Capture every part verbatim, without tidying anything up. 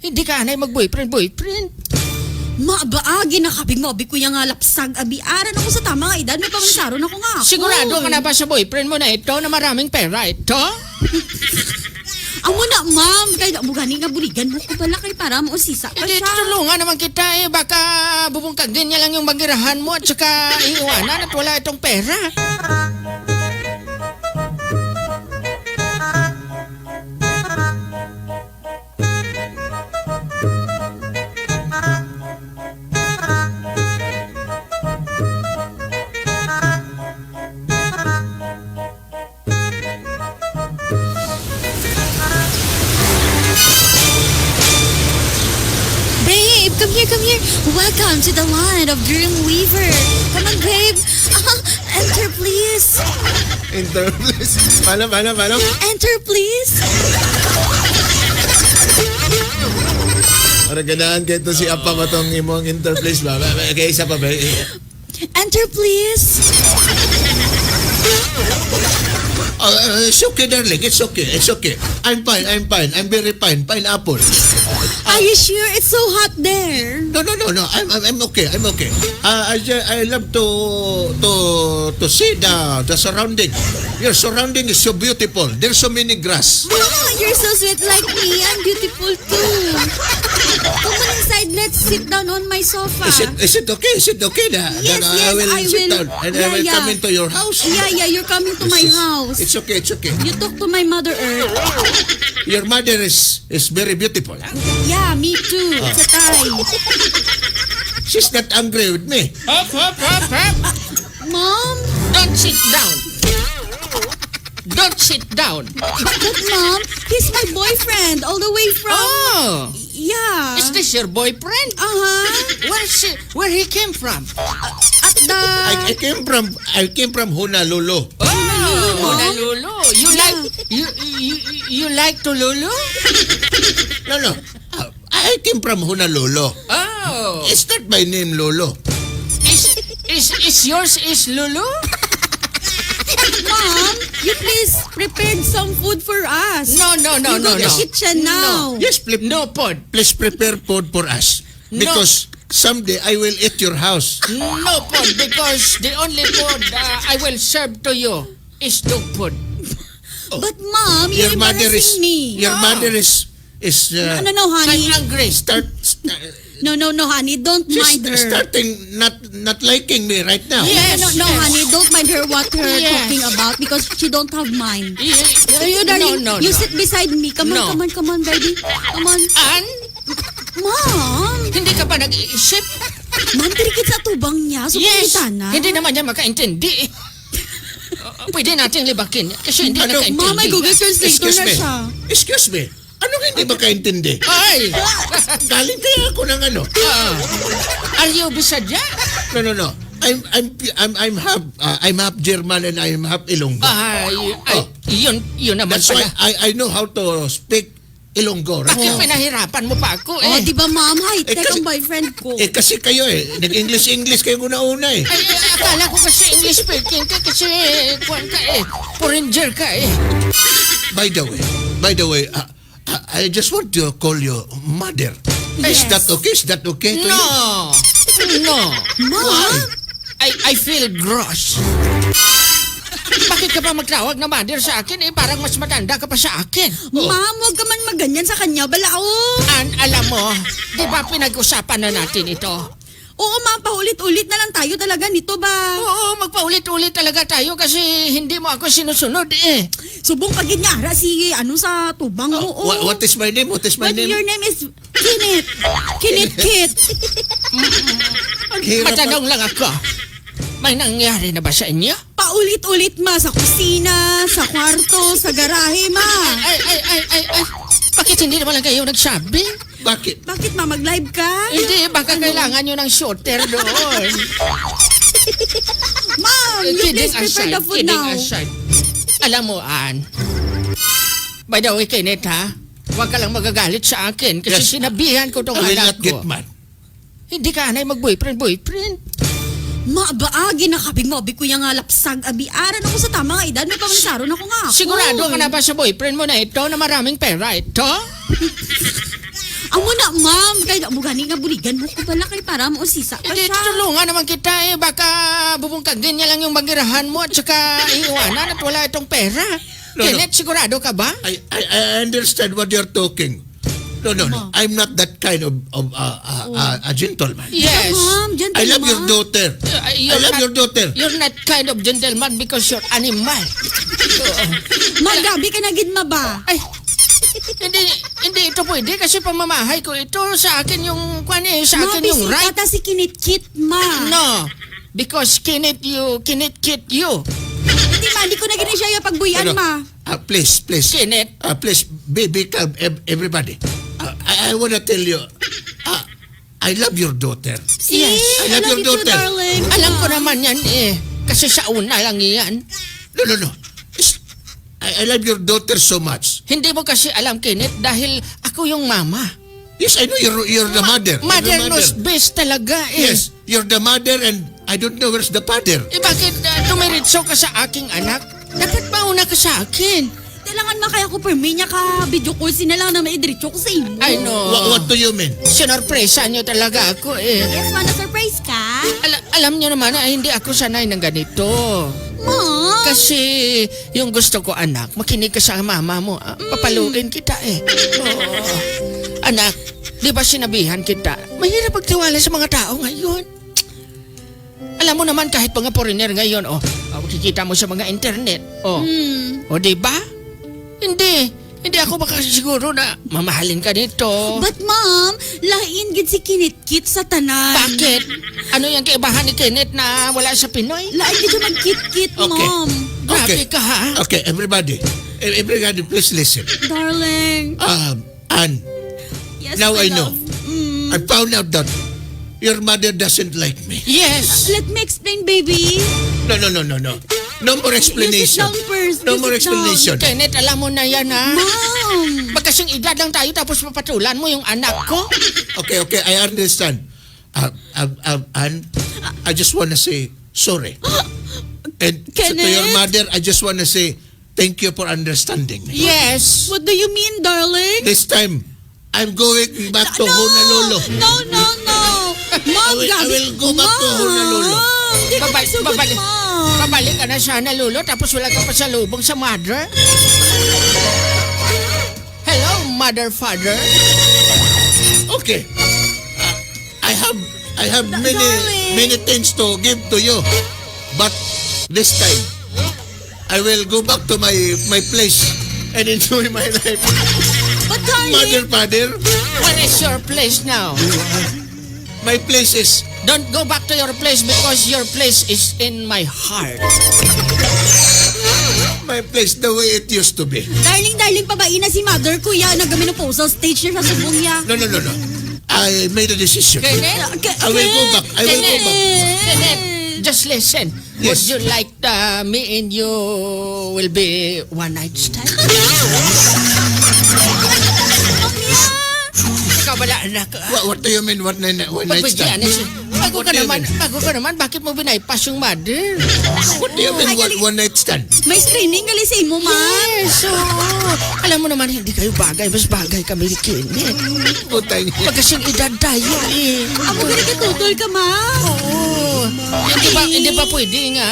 Hindi ka anay mag-boyfriend-boyfriend. Ma, ba, ah, ginakabig mo, abi, kuya nga lapsag, abi, aran ako sa tama nga edad, may pamansaron ako nga ako. Sigurado ka na ba sa boyfriend mo na ito na maraming pera ito? Amo na, ma'am, kay amo gani nga buligan mo ko pala kay para mo sisa pa Hindi, siya. Tutulungan naman kita eh. Baka bubungkagin niya lang yung bagirahan mo at saka iiwanan at wala itong pera. Babe, come here, come here. Welcome to the land of Dreamweaver. Come on, babe. Enter, please. Enter, please. Paano, paano, paano? Enter, please. Para ganahan kay to si Apa ko tong imong enter, please ba? Ba- ba- Kaya isa pa ba? Enter, please. Oh, uh, it's okay, darling. It's okay. It's okay. I'm fine. I'm fine. I'm very fine. Pineapple. Are you sure? It's so hot there. No, no, no, no. I'm, I'm, I'm okay. I'm okay. Uh, I, ju- I love to to to see the the surrounding. Your surrounding is so beautiful. There's so many grass. Ah, you're so sweet like me. I'm beautiful too. Come on inside. Let's sit down on my sofa. Is it is it okay? Is it okay that, Yes, that I yes, will I sit will. down and I Yeah, will yeah. come into your house? Yeah, yeah, you're coming to It's my just- house. It's okay. It's okay. You talk to my mother Earth. Your mother is is very beautiful. Yeah, me too. It's a tie. She's not angry with me. Up, up, up, up. Mom? Don't sit down. Don't sit down. But, Mom, he's my boyfriend all the way from Oh. Yeah. Is this your boyfriend? Uh-huh. Where she, where he came from? At the I, I came from I came from Honolulu. Oh, Honolulu, Mom. Honolulu. You Yeah. like you you you, you like to lulu? No, no. Uh, I came from Honolulu. Oh. Is that my name, Lolo? Is is is yours is Lulu? Mom, you please prepared some food for us. No, no, no, We're no, gonna no. eat siya now. No. Yes, please. No food. Please prepare food for us. No. Because someday I will eat your house. No food because the only food uh, I will serve to you is dog food. Oh. But mom, you're Your mother is embarrassing me. your No. mother is is uh, No, no, no, honey. I'm hungry. start st- No, no, no, honey. Don't she's mind her. starting not not liking me right now. Yes, No, no, yes. honey. Don't mind her what her Yes. talking about because she don't have mind. Y- You, you, no, darling, no, you no. sit beside me. Come on, No. come on, come on, baby. Come on. An? Mom! Hindi ka ba nag-iisip? Ma'am, diri gid sa tubang niya. Sa Yes. pangutana. Hindi naman niya makaintindi. Uh, pwede nating libakin niya kasi hindi Ano? nakaintindi. Ma'am, may Google Translator Excuse na me. siya. Excuse me. Anong hindi makaintindi? Ay! Galing kaya ako ng ano? Ah. Are you Bisaya? No, no, no. I'm I'm I'm I'm half uh, I'm half German and I'm half Ilonggo. Ay, ay, Oh. yun, yun naman That's why pala. I I know how to speak Ilonggo. Bakit Right? pinahirapan mo pa ako Oh, eh? di ba, ma'am? High-tech Eh, kasi- ang boyfriend ko. Eh kasi kayo eh, nag-English English kayo una-una eh. Ay, ay, akala ko kasi English speaking ka kasi kuwan ka eh, foreigner ka eh. By the way, by the way, uh, I I just want to call you mother. Is Yes. that okay? Is that okay to you? No. No. Mom? Why? I I feel gross. Bakit ka pa magtawag na mother sa akin eh? Parang mas matanda ka pa sa akin. Oh. Ma'am, huwag ka man maganyan sa kanya. Bala, oh. An, alam mo, di ba pinag-usapan na natin ito? Oo, ma'am, paulit-ulit na lang tayo talaga nito ba? Oo, magpaulit-ulit talaga tayo kasi hindi mo ako sinusunod eh. Subong pagid nga ara si ano sa tubang mo. Oh, wha- what is my name? What is my But name? your name is Kinit. Kinit-kit. Ang hirap Matanong lang ako. May nangyari na ba sa inyo? Paulit-ulit, ma, sa kusina, sa kwarto, sa garahe, ma. Ay, ay, ay, ay, ay. Bakit hindi naman lang kayo nagsabi? Bakit? Bakit, ma, mag-live ka? Hindi, baka Ano? kailangan nyo ng shooter doon. Ma'am, you Kidding please prepare aside, the food kidding now. aside. Alam mo, Ann, by the way, Kenneth, ha? Huwag ka lang magagalit sa akin kasi Yes. sinabihan ko tong I will anak not get ko. mad. Hindi ka anay mag-boyfriend-boyfriend. Ma, ba, ah, ginakabig mo, abi, kuya nga lapsag, abi, aran ako sa tama nga edad, may pamansaron ako nga ako. Sigurado ka na ba sa boyfriend mo na ito na maraming pera ito? Amo na, Ma'am, kay amo gani nga buligan mo ko bala kay para mo sisa pa Hindi, siya. Tutulungan naman kita eh. Baka bubungkagin niya lang yung bangirahan mo at saka iiwanan at wala itong pera. No, no. Kenneth, sigurado ka ba? I, I, I understand what you're talking. No, no, no. Ma. I'm not that kind of, of uh, uh, uh, a gentleman. Yes. Ma'am, I love your gentleman. Daughter. Uh, I you're love not, your daughter. You're not kind of gentleman because you're animal. Ma, grabe ka na gid, ma ba? Ay, hindi, hindi ito pwede kasi pamamahay ko ito. Sa akin yung, kwan eh, sa Ma, akin yung bisita right. Ta si Kinitkit, ma. No, because Kinit you, Kinitkit you. Hindi, ma, hindi ko na gini siya yung pagbuyan, Ano? Ma. Ah, please, please. Kenneth. Ah, please, be, be calm, ev- everybody. Ah, I, I wanna tell you, ah, I love your daughter. Yes. I love your daughter. Darling. Alam ko naman yan eh. Kasi sa una lang yan. No, no, no. Is- I, I love your daughter so much. Hindi mo kasi alam, Kenneth, dahil ako yung mama. Yes, I know you're, you're the mother. You're the Mother mother. Knows best talaga eh. Yes, you're the mother and I don't know where's the father. Eh bakit uh, tumiritso ka sa aking anak? Dapat mauna ka sa akin. Kailangan makaya ko permi niya ka video call sina lang na maidiretso ko sa imo. I know. What, what do you mean? Sinorpresa niyo talaga ako eh. Yes, ma, na-surprise ka? Ala- alam niyo naman na hindi ako sanay ng ganito. Ma? Kasi yung gusto ko, anak, makinig ka sa mama mo. Ah. Papaluin kita eh. Oo. Anak, di ba sinabihan kita? Mahirap magtiwala sa mga tao ngayon. Alam mo naman, kahit mga foreigner ngayon, oh, oh, makikita mo sa mga internet, oh. Hmm. O, di ba? Hindi. Hindi ako makasiguro na mamahalin ka nito. But, ma'am, lain gid si Kinitkit sa tanan. Bakit? Ano yung kaibahan ni Kenneth na wala sa Pinoy? Lain gid siya magkitkit, Okay. Ma'am. Grabe Okay. ka, ha? Okay, everybody. E- Everybody, please listen. Darling. Um, Anne, Yes, Now my I know. Love. Mm. I found out that your mother doesn't like me. Yes. Let me explain, baby. No, no, no, no, no. No more explanation. You sit down first. No You more sit down. Explanation. Kenneth, alam mo na yan, ha? Ma'am. Magkasing edad lang tayo tapos papatulan mo yung anak ko? Okay, okay. I understand. Uh, uh, uh, Anne, I just wanna say sorry. And to, to your Kenneth? Mother, I just wanna say thank you for understanding me. Yes. What do you mean, darling? This time, I'm going back to No! Honolulu. No, no, no. Mom, I will, I gabi. Will go back to Mom, Honolulu. Hindi ka Babal- magsugot, babalik, Mom. Babalik ka na sa Honolulu tapos wala ka pa sa lubong sa mother? Hello, mother, father. Okay. Uh, I have I have Da- many darling. Many things to give to you. But this time, I will go back to my my place and enjoy my life. But darling, Mother, father, Where is your place now? My place is Don't go back to your place because your place is in my heart. My place the way it used to be. Darling, darling, pabain na si mother, kuya. Nag-menopausal stage na sa subong niya. No, no, no, no. I made a decision. Kenneth? I will go back. I will go back. Kenneth, just listen. Yes. Would you like uh, me and you will be one night stand? Ikaw wala, anak. What, what do you mean, one night, one night stand? Pagbigyan na siya. Bago ka naman, bago ka naman, bakit mo binaypas yung mother? What do you mean, one, one night stand? May screening gali sa imo, ma. Yes, oo. Alam mo naman, hindi kayo bagay. Mas bagay kami ni Kenneth. Putay niya. Magkasing edad tayo eh. Ako gani katutol ka, ma. Oo. Hindi ba, hindi ba pwede nga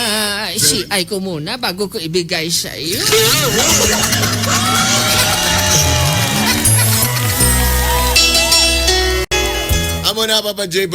C I ko muna bago ko ibigay sa iyo? Amo na, Papa J.